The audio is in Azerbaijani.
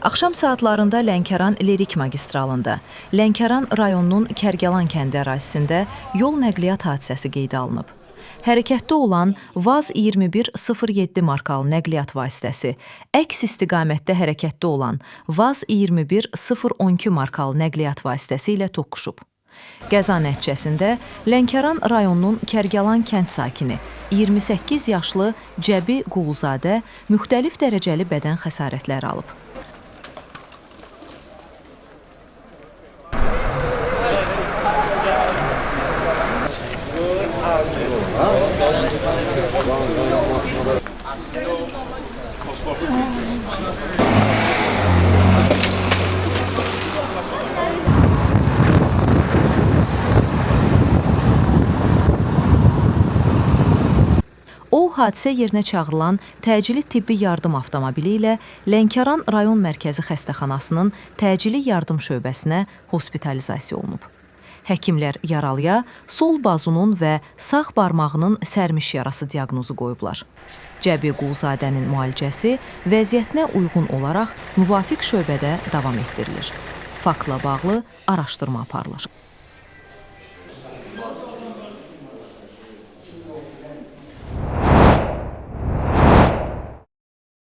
Axşam saatlarında Lənkəran Lerik magistralında, Lənkəran rayonunun Kərgəlan kəndi ərazisində yol nəqliyyat hadisəsi qeydə alınıb. Hərəkətdə olan VAZ 2107 markalı nəqliyyat vasitəsi əks istiqamətdə hərəkətdə olan VAZ 21012 markalı nəqliyyat vasitəsi ilə toqquşub. Qəza nəticəsində Lənkəran rayonunun Kərgəlan kənd sakini 28 yaşlı Cəbi Quluzadə müxtəlif dərəcəli bədən xəsarətləri alıb. O, hadisə yerinə çağırılan təcili tibbi yardım avtomobili ilə Lənkəran rayon mərkəzi xəstəxanasının təcili yardım şöbəsinə hospitalizasiya olunub. Həkimlər yaralıya sol bazunun və sağ barmağının sərmiş yarası diaqnozu qoyublar. Cəbi Quluzadənin müalicəsi vəziyyətinə uyğun olaraq müvafiq şöbədə davam etdirilir. Faktla bağlı araşdırma aparılır.